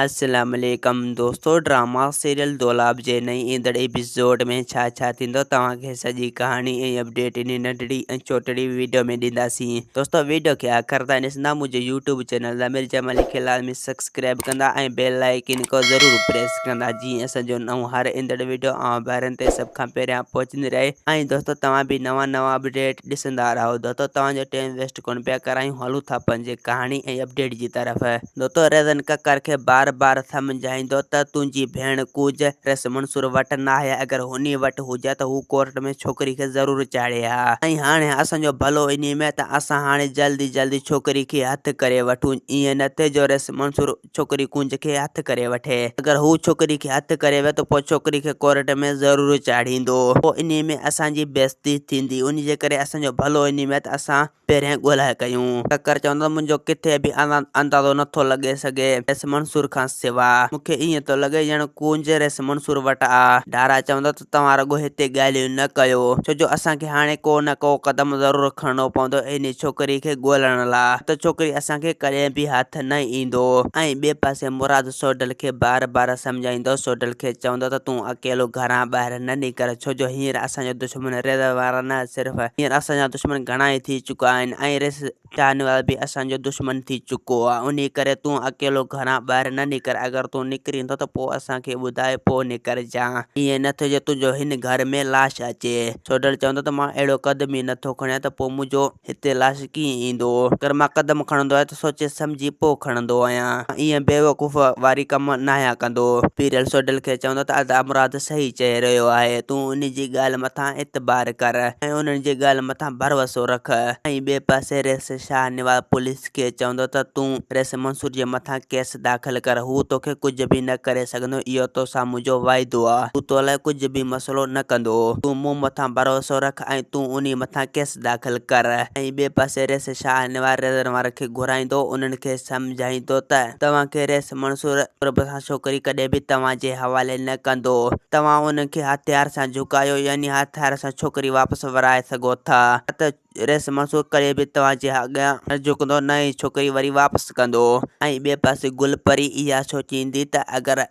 السلام عليڪم دوستو ڊراما سيريل دولاب جي نئين ايندڙ ايپيسوڊ ۾ ڇا ڇا ٿيندو توهان کي سڄي ڪهاڻي ۽ اپڊيٽ انهي ننڍڙي ۽ ڇوٽڙي ويڊيو ۾ ڏينداسين دوستو ويڊيو کي آخر تائين ڏسندا منهنجي يوٽيوب چينل ضمير جمالي کي لازمي سبسڪرائب ڪندا ۽ بيل آئيڪن کي ضرور پريس ڪندا جيئن اسان جو نئون هر ايندڙ ويڊيو اوهان ڀائرن تي سڀ کان پهريان پهچندي رهي ۽ دوستو توهان به نوان نوان اپڊيٽ ڏسندا رهو دوستو توهان جو ٽائيم ويسٽ ڪونه پيا ڪرايون هلون ٿا پنهنجي ڪهاڻي ۽ اپڊيٽ جي طرف. دوتو ريزن ڪڪر کي بار بار سمجهائيندو ته تنهنجي ڀيڻ ڪوج ريس منصور وٽ ناهي اگر هني وٽ هجي ته هو ڪورٽ ۾ ڇوڪري کي ضرور چاڙهي ها ۽ هاڻي اسان جو ڀلو انهي ۾ ته اسان هاڻي جلدي جلدي ڇوڪري کي هٿ ڪري وٺون ائين نه ٿئي جو ريس منصور ڇوڪري ڪونج کي هٿ ڪري وٺي. اگر هو ڇوڪري کي هٿ ڪري ويو ته پوء ڇوڪري کي ڪورٽ ۾ ضرور چاڙهيندو. پوء انهي ۾ اسان جي بيعزتي ٿيندي. انهي جي ڪري اسان جو ڀلو انهي ۾ ته اسان پهريائين ڳولها ڪيون. ڪڪر چوندو ته منهنجو ڪٿي به اندازو نه ٿو لڳي سگهي ريس منصور کان سوا. مون کي ائين ٿو لڳي ڄڻ ڪونج ريس منصور وٽ آ. ڍارا چوندو ته توهان رڳو هتي ڳالهيون نه ڪيو، ڇو جو اسان کي هاڻي ڪو نه ڪو قدم ضرور کڻڻو پوندو انهي ڇوڪري کي ڳولڻ لا ته ڇوڪري اسان کي ڪڏهن به هٿ نه ايندو. ۽ ٻئي پاسي مراد سوڍل کي بار بار سمجهائيندو، سوڍل کي چوندو ته تون اڪيلو گهران ٻاهر نه نڪر، ڇو جو هينئر اسان جو دشمن ريزر وارا نه صرف هينئر اسان جا دشمن گهڻا ئي ٿي چڪا آهن ۽ ريس شاهنواز به اسان جو دشمن ٿي چڪو آ، انهي ڪري تون اڪيلو گهران ٻاهر نه نڪر، اگر تون نڪرين ٿو ته پوء اسان کي ٻڌائي پوء نڪرجان، ائين نه ٿئي جو تنهنجو هن گهر ۾ لاش اچي. سوڍل چوندو ته مان اهڙو قدم ئي نه ٿو کڻيان ته پوء منهنجو هتي لاش ڪيئن ايندو، اگر مان قدم کڻندو آهيان ته سوچي سمجهي پوء کڻندو آهيان، مان ائين بيوقوف واري ڪم ناهيان ڪندو. پيرل سوڍل کي چوندو ته ادا مراد صحيح چئي رهيو آهي، تون انهي جي ڳالهه مٿان اعتبار ڪر ۽ انهن جي ڳالهه مٿان ڀروسو رک. ۽ ٻئي پاسي ريس شاهنواز پوليس کي چوندو ته تون ريس منصور جي مٿان ڪيس داخل ڪر، هو توکي ڪجهه به نه ڪري سگهندو، اهو توسان منهنجو واعدو آ، هو تو لاء ڪجهه به مسئلو نه ڪندو، تون مون مٿان ڀروسو رک ۽ تون انهي مٿان ڪيس داخل ڪر. ۽ ٻئي پاسي ريس شاهنواز ريزن وارن کي گهرائيندو، انهن کي سمجهائيندو ته توهان کي ريس منصور قرب سان ڇوڪري ڪڏهن به توهان جي حوالي نه ڪندو، توهان انهن کي هٿيار سان جهڪايو يعني هٿيار سان ڇوڪري واپس ورائي سگهو ٿا ته ريس منصور ڪڏهن به توهان جي اڳيان نه جهڪندو نه ئي ڇوڪري وري واپس ڪندو. ۽ ٻئي پاسي گل پري اها سوچيندي ته اگر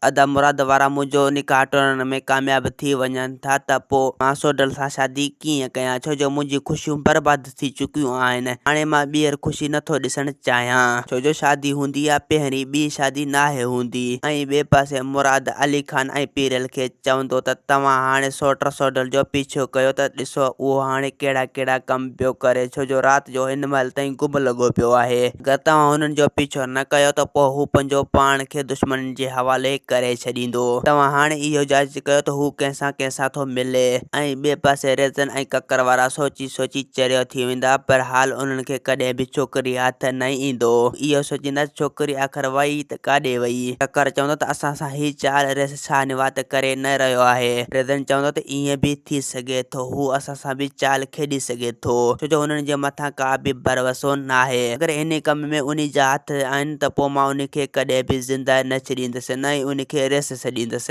ادا مراد وارا منهنجو نڪاح ٽوڙڻ ۾ ڪامياب ٿي وڃن ٿا ته پوء مان سوڍل سان شادي ڪيئن ڪيان ڇو جو منهنجي خوشيون برباد ٿي چڪيون آهن هاڻي مان ٻيهر خوشي نٿو ڏسڻ چاهيان ڇو جو شادي هوندي آ پهرين ٻي شادي ناهي هوندي ۽ ٻئي پاسي مراد علي خان ۽ پيرل کي چوندو ته توهان هاڻي سوٽ سوڍل جو پيڇو ڪيو ته ڏسو اهو هاڻي ڪهڙا ڪهڙا ڪم پيو ڪري ڇو جو رات جو هن مهل تائين گم لڳو پيو آهي اگر توهان هنن جو پيڇو نه ڪيو ته پوء هو پنهنجو پاڻ کي دشمنن جي حوالي ڪري ڇڏيندو توهان هاڻي اهو جاچ ڪيو ته هو ڪنهن سان ڪنهن سان ٿو ملي ۽ ٻئي پاسي ريزن ۽ ڪڪر وارا سوچي سوچي چريو ٿي ويندا پر حال انهن کي ڪڏهن به ڇوڪري هٿ نه ايندو. اهو سوچيندا ته ڇوڪري آخر وئي ته ڪاڏي وئي. ڪڪر چوندو ته اسان سان هي چال ريس شاهنواز ڪري نه رهيو آهي. ريزن چوندو ته ائين به ٿي سگهي ٿو هو اسان سان به چال کيڏي سگهي ٿو ڇو جو انهن جي مٿان ڪا به ڀروسو ناهي. اگر انهي ڪم ۾ انهي جا هٿ آهن ته پوء مان انهي کي ڪڏهن به زنده نه ڇڏيندس نه ئي انهي کي ريس سڏيندس.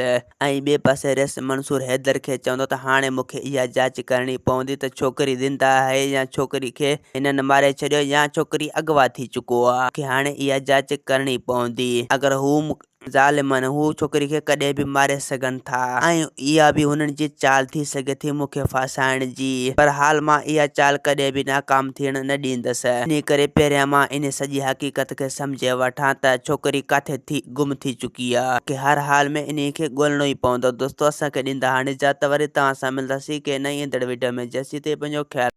۽ ٻئي پاسي ريس منصور حيدر کي چوندو ته هاڻي مون کي اها جاچ ڪرڻي پوندي ته ڇوڪري زنده آهي يا ڇوڪري کي هنن ماري ڇڏيو يا ڇوڪري اغوا ٿي چڪو آ مون کي هاڻي اها جاچ ڪرڻي پوندي اگر هو ظالم آهن هو ڇوڪري کي ڪڏهن به ماري سگهن ٿا ۽ اها به هنن جي چال ٿي سگهي ٿي مون کي ڦاسائڻ جي پر حال مان اها چال ڪڏهن به ناڪام ٿيڻ نه ڏيندس انهي ڪري پهريان مان انهي سڄي حقيقت کي سمجهي وٺان ته ڇوڪري ڪاٿي ٿي گم ٿي چڪي آ کي هر حال ۾ انهي کي ڳولڻو ئي پوندو دوستو اسان کي ڏيندا هاڻي اجازت وري توهان سان ملنداسين ڪنهن نئين ايندڙ وڊيو ۾ جيسين تائين پنهنجو خيال.